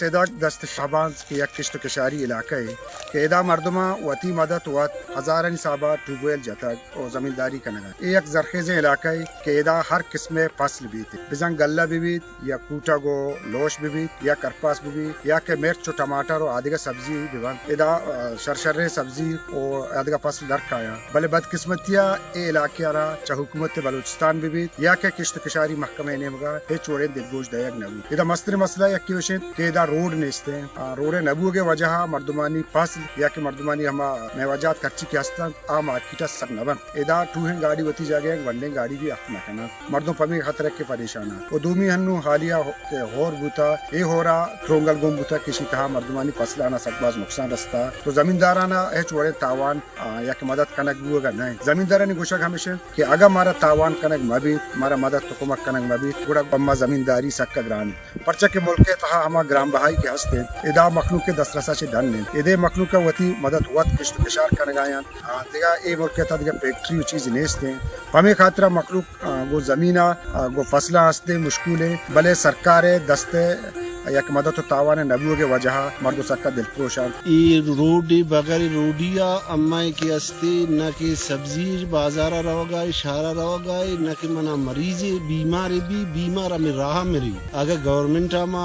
سدک دست شہبانز کہ یک کشت و کشاری علاقہ ئے کہ ادا مردماں وتی مدد وت ہزارانی حسابا ٹیوب ویل جتگ و زمینداری کنگ ء انت۔ اے یک زرخیزیں علاقہ ئے کہ ادا ہر قسم ء فصل بیت، بزاں گلہ بہ بیت یا کوٹگ و لوش بہ بیت یا کرپاس بہ بیت یا کہ مرچ و ٹماٹر و آدگہ سبزی بہ بنت۔ ادا، آ، شرشریں سبزی و آدگہ فصل در کایاں، بلے بدقسمتی ء اے علاقہ ء را چہ حکومت بلوچستان بہ بیت یا کہ کشت و کشاری محکمہ ء نیمگا ہچ وڑیں دلگوش دئیگ نہ بوت۔ ادا مستریں مسئلہ یکے اش انت کہ ادا روڈ نیست انت۔ آ، روڈ ء نہ بوگ ء وجہ ء مردمانی فصل یا کہ مردمانی ہما میوہ جات کرچی کہ ہست انت، آ مارکیٹ ء سر نہ بنت۔ ادا ٹوہیں گاڑی وتی جاگہ ء، گونڈیں گاڑی بھی اتک نہ کننت۔ مردم پمے خاطر کہ پریشان انت۔ و دومی ہنو حالیہ ہو-، کہ ہور بوتا، اے ہورا ترونگل گون بوتا کہ اشی تہا مردمانی فصلان ء سک باز نقصان رستا۔ تو زمینداران ء ہچ وڑیں تاوان آ، یک مدد کنگ بوگ ء نہ انت۔ زمیندارانی گوشگ ہمیش انت کہ اگاں مارا تاوان کنگ مہ بیت، مارا مدد و کمک کنگ مہ بیت، گڑا ما زمینداری سک ء گران انت۔ پرچا کہ ملک ء تہا ہما گران بہائی کہ ہست انت، ادا مخلوق ء دسترس ء چہ ڈن انت۔ ادے مخلوق ء وتی مدد وت کشت و کشار کنگ ء انت۔ آ، دگہ اے ملک ء تہا دگہ فیکٹری و چیز نیست انت۔ پمے خاطر ء مخلوق، آ، گوں زمین ء، آ، گوں فصل ء ہست انت، مشکول انت، بلے سرکار ء دست ء یک مدد و تاوان نہ بوگ ء وجہ ء مردم سک ء دلپروش انت۔ اے روڈ ء بغیر روڈی ء اماں کہ استے نہ کہ سبزی بازار ء روگ ء، شہر ء روگ ء، نہ کہ منا مریض بیمار بی، بیمار ہمے راہ ء مری۔ اگہ گورنمنٹ ء ما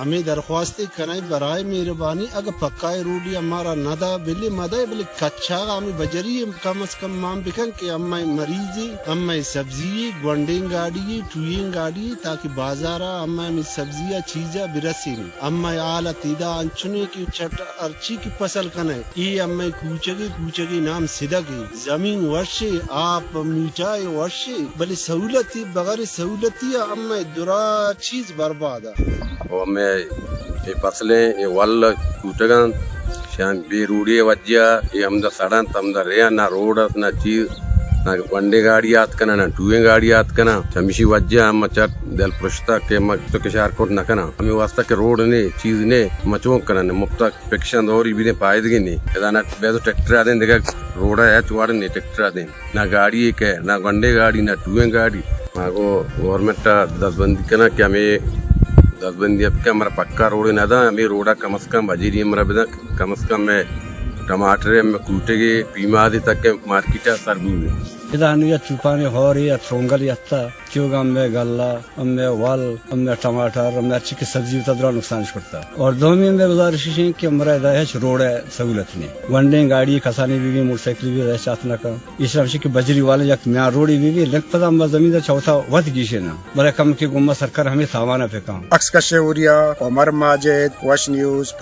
ہمے درخواست کنیں، برائے مہربانی اگہ پکا اے روڈی ء مارا نہ دا، بلے مہ دئے، بلے کچا ہمے بجری کم از کم مان بکن کہ اماں مریض، اماں سبزی، گونڈیں گاڑی، ٹوئیں گاڑی، تاکہ بازار ء اماں ہمے سبزی ء چیز ء برسین۔ اماں حالت ادا انچنے کہ چٹ ہرچی کہ فصل کنئے، اے اماں کوچگے کوچگے نام سدگے۔ زمین وشے، آپ میٹھا ء وشے، بلے سہولتی، بغیر سہولتی ء اماں درا چیز برباد ء۔ او اماں اے فصلیں اے ول کوٹگ انت، شان بے روڈی ء وجہ ء اے ہمدا سڑ انت، ہمدا رے انت، نہ روڈ است، نہ چیز، نہ گونڈیں گاڑی آت کناں، نہ ٹوئیں گاڑی آت کناں۔ چمیشی وجہ ء ما چٹ دل پرشتہ کہ ما تو کشار کت نہ کناں۔ ہمے واسطہ کہ روڈ نے، چیز نے، ما چون کناں؟ مفتا پکشاں دوری بیدیں پائدگی نے۔ ادا نہ بیدو ٹریکٹر آ دیں دگہ روڈ ء ہچ وڑ نے ٹریکٹر آ دیں۔ نہ گاڑی ء کئے، نہ گونڈیں گاڑی، نہ ٹوئیں گاڑی۔ ما گوں گورنمنٹ ء دزبندی کناں کہ ہمے دزبندی ء بکن، مارا پکا روڈے نہ داں، ہمے روڈ ء کم از کم بجیری مارا بداں، کم از کم مئے ٹماٹر ء، مئے کوٹگ ء، پیماد ء تک ء مارکیٹ ء سر بوئیں۔ ادا انو یا چوپان ء ہور ء یا ترونگل ء اتہ، چوگا مئے گلہ، ہمے ول، ہمے ٹماٹر، ہمے ہرچی کہ سبزی وتا درا نقصانش کرتا۔ اور دومی ہمے گزارش اش انت کہ مارا ادا ہچ روڈ ء سہولت نے۔ گونڈیں گاڑی کسانی بی بی، موٹر سائیکل بی بی، ادا ہچ آت نہ کن۔ ایشرا ہمشی کہ بجری والے یک میان روڈی بی بی، لنک پدا ما زمین دا چوتا وت گیشے نا۔ بلے کم کہ گما سرکار ہمے تاوان ء پکاں۔ اکس کشے اوریا، عمر ماجد، وش نیوز۔